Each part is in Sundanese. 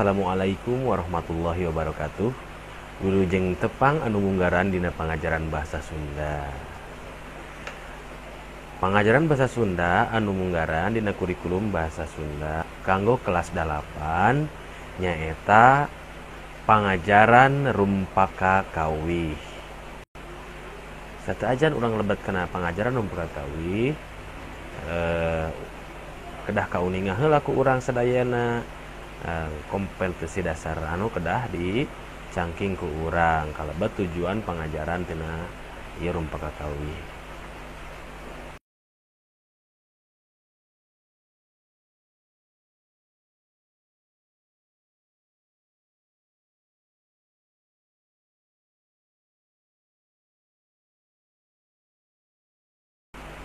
Assalamualaikum warahmatullahi wabarakatuh. Wilujeng tepang anu munggaran dina pangajaran bahasa Sunda. Pangajaran bahasa Sunda anu munggaran dina kurikulum bahasa Sunda kanggo kelas 8 nyaeta pangajaran Rumpaka Kawih. Sateuacan urang lebet kana pangajaran Rumpaka Kawih, kedah kauninga heula ku urang sadayana kompetensi dasar anu kedah dicangking ku urang kalebet tujuan pangajaran tina ieu Rumpaka Kawih.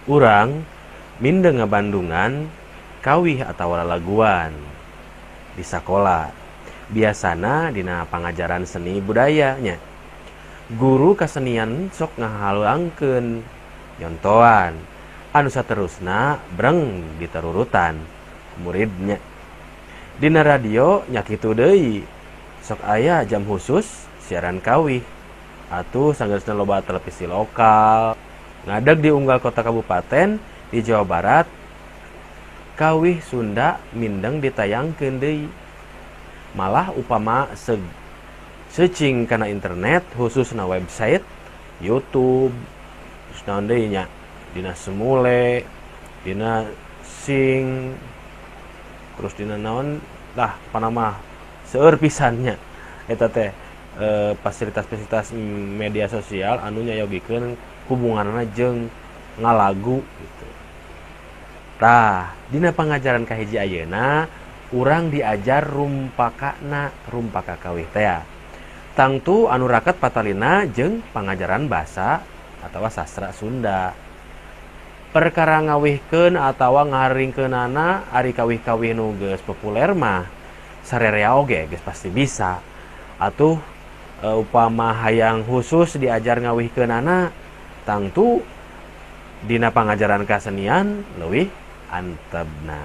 Urang mindeng ngabandungan kawih atawa lalaguan di sakola, biasana dina pangajaran seni budayanya. Guru kasenian sok ngahaluangkeun nyontoan anu saterusna breng diterurutan muridnya. Dina radio nya kitu deui, sok aya jam khusus siaran kawih atuh sanggeusna loba televisi lokal ngadeg di unggal kota kabupaten di Jawa Barat. Kawih Sunda mindeng ditayangkeun deui. Malah upama searching kana internet khususna website YouTube, terus naon deui nya, dina Semule, dina Sing, terus dina naon lah panamah seueur pisan nya eta teh fasilitas-fasilitas media sosial anu nyayogikeun hubunganna jeung ngalagu gitu. Tah, dina pangajaran kahiji ayeuna urang diajar rumpakana Rumpaka Kawih teh. Tangtu anu raket patalina jeung pangajaran bahasa atawa sastra Sunda. Perkara ngawihkeun atawa ngaharingkeunana ari kawih-kawih nu geus populer mah sarerea oge geus pasti bisa. Atuh upama hayang khusus diajar ngawihkeunana tangtu dina pangajaran kasenian leuwih antebna.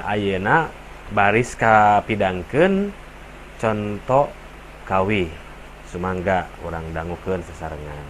Ayeuna baris kapidangkeun conto kawih, sumangga urang dangukeun sasarengan.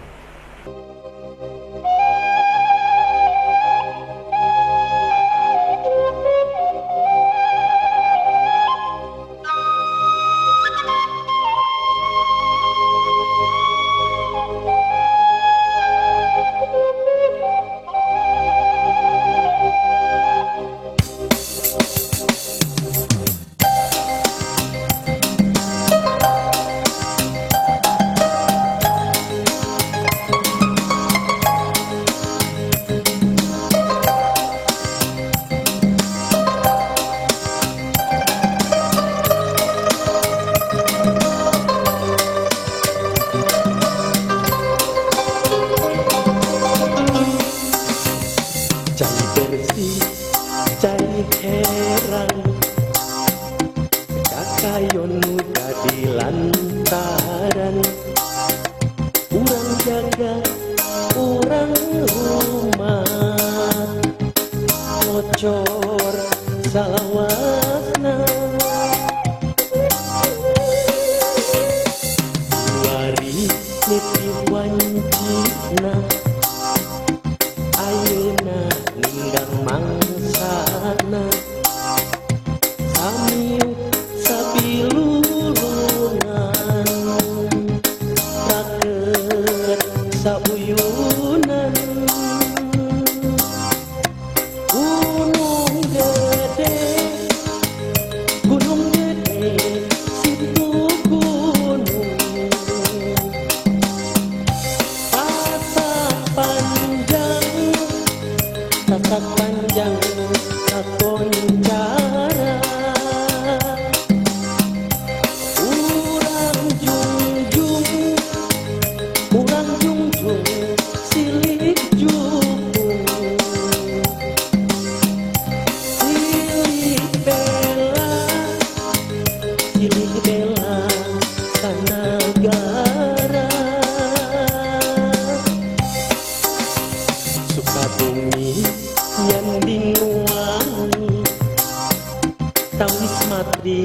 Sukabumi nyanding wangi tawis matri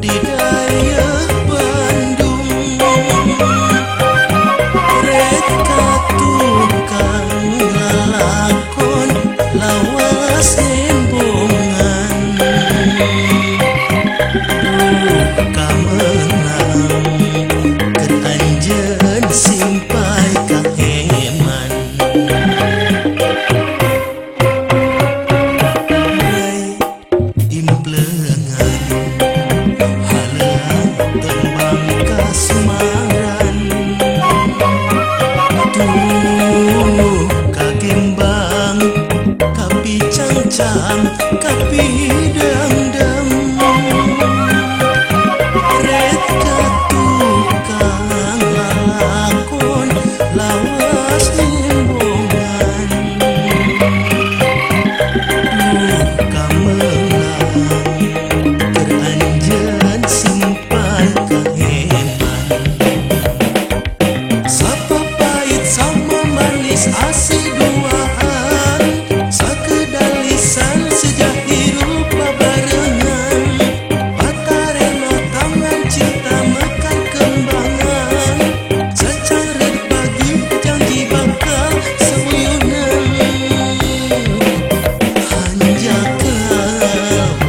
Di dayeuh Bandung Ret ka tukang lalakon lawas nembongan Duh kamenang keur anjeun simpai kaeman Bray implengan haleuang tembang kasumaran Tuh kagembang kapicangcang kapidangdang Ret ka tukang lalakon lawas nembongan Duh kamenang keur anjeun simpai kaeman Sapapait sama manis asih duaan Sakedalisan sejak hirup babarengan Patareno taman cinta mekar kembangan Sacaret pagi janji bakal sebuyunan Hanjakal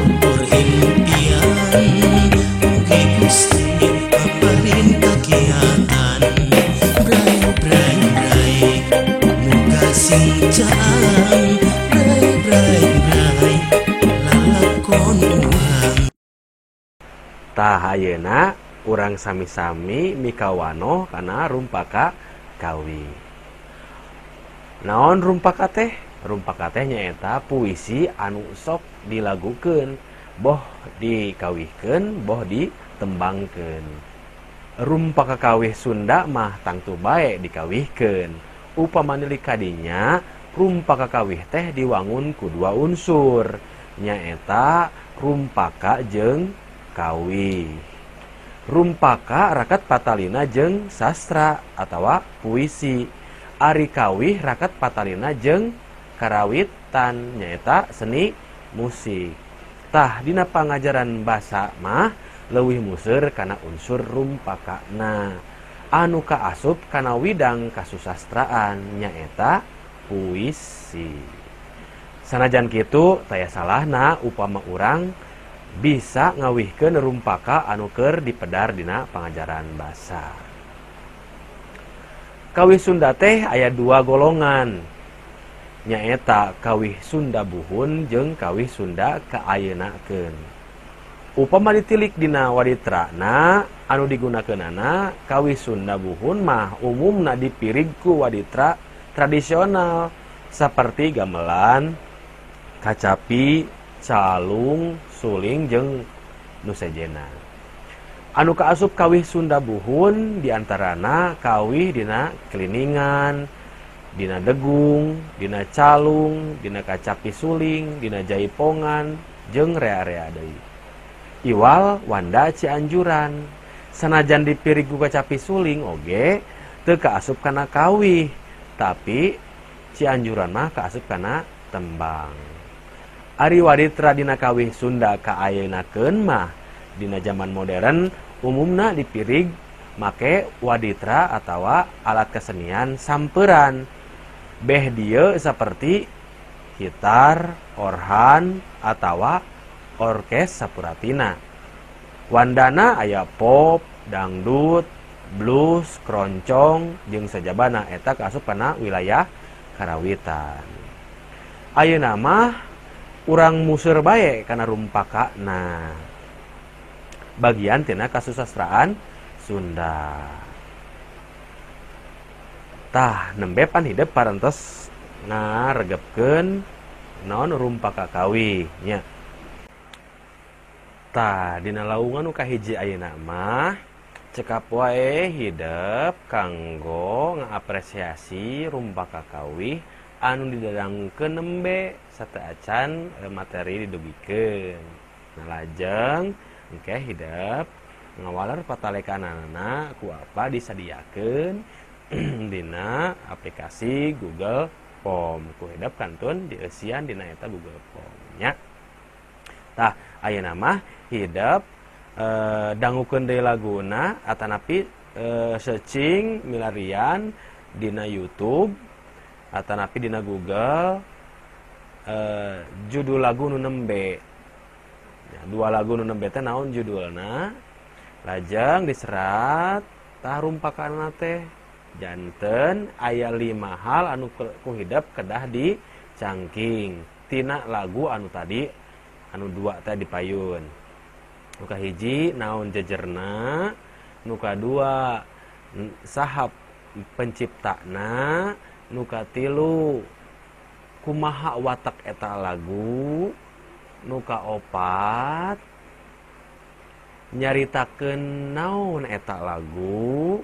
ukur impian Mugi Gusti paparin kakiatan Bray bray bray muga sing caang Bray bray bray lalakon urang. Tah ayeuna urang sami-sami mikawanoh kana rumpaka kawih. Naon rumpaka teh? Rumpaka teh nyaeta puisi anu sok dilagukeun, boh dikawihkeun, boh ditembangkeun. Rumpaka kawih Sunda mah tangtu bae dikawihkeun. Upama nilik kadinya, rumpaka kawih teh diwangun ku dua unsur, nyaeta rumpaka jeung kawih. Rumpaka rakat patalina jeung sastra atawa puisi. Ari kawih rakat patalina jeung karawitan nyaeta seni musik. Tah dina pangajaran basa mah leuwih museur kana unsur rumpakana anu kaasup kana widang kasusastraan nyaeta puisi. Sanajan kitu taya salahna upama urang bisa ngawihkeun rumpaka anu keur dipedar dina pangajaran basa. Kawih Sunda teh aya dua golongan, nyaeta kawih Sunda buhun jeung kawih Sunda kaayeunakeun. Upama ditilik dina waditrana anu digunakeunana kawih Sunda buhun mah umumna dipirig ku waditra tradisional seperti gamelan, kacapi, calung, suling jeung nu sejenna. Anu kaasup kawih Sunda buhun diantarana kawih dina keliningan, dina degung, dina calung, dina kacapi suling, dina jaipongan, jeung rea-rea deui. Iwal wanda Cianjuran. Sanajan dipirig ku kacapi suling oge teu kaasup kana kawih, tapi Cianjuran mah kaasup kana tembang. Ari waditra dina kawih Sunda kaayeunakeun mah dina zaman modern umumna dipirig make waditra atawa alat kesenian samperan. Beh dieu seperti gitar, orhan, atawa orkes sapuratina. Wandana aya pop, dangdut, blues, keroncong, jeung sajabana eta kaasup kana wilayah karawitan. Ayeuna mah urang museur bae kana rumpakana. Bagian tina kasusastraan Sunda. Tah nembe pan hidep parantos ngaregepkeun naon rumpaka kawih nya. Tah dina laungan nu kahiji ayeuna mah cekap wae hidep kanggo ngaapresiasi rumpaka kawih anu didadangukeun nembe sateuacan materi didugikeun. Nah lajeng engke hidep ngawaler patalekanana ku apa disadiakeun dina aplikasi Google Form. Ku hidep kantun dieusian dina eta Google Form nya. Tah ayeuna mah hidep Dangukeun deui laguna atanapi searching milarian dina YouTube atanapi dina Google, judul lagu nu nembe ya, dua lagu nu nembe teh naon judulna, lajeng diserat tah rumpakanna teh. Janten aya 5 hal anu ku hidep kedah dicangking tina lagu anu tadi anu dua teh dipayun. Nu kahiji naon jejerna, nu kadua saha penciptana, nu katilu kumaha watak eta lagu, nu kaopat nyaritakeun naon eta lagu,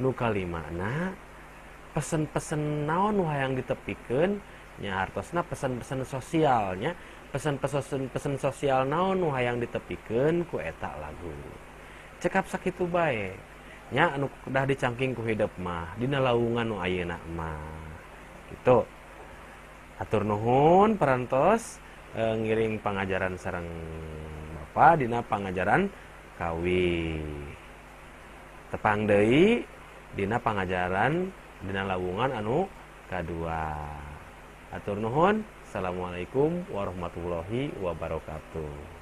nu kalimana pesen-pesen naon nu hayang ditepikeun, nya hartosna pesan-pesan sosialnya, pesan-pesan sosial naon nu hayang ditepikeun ku eta lagu. Cekap sakitu bae nya anu kedah dicangking ku hidep mah dina laungan nu ayeuna mah. Gitu. Atur nuhun parantos ngiring pangajaran sareng Bapak dina pangajaran kawi. Tepang deui dina pangajaran dina lawungan anu kadua. Atur nuhun. Assalamualaikum warahmatullahi wabarakatuh.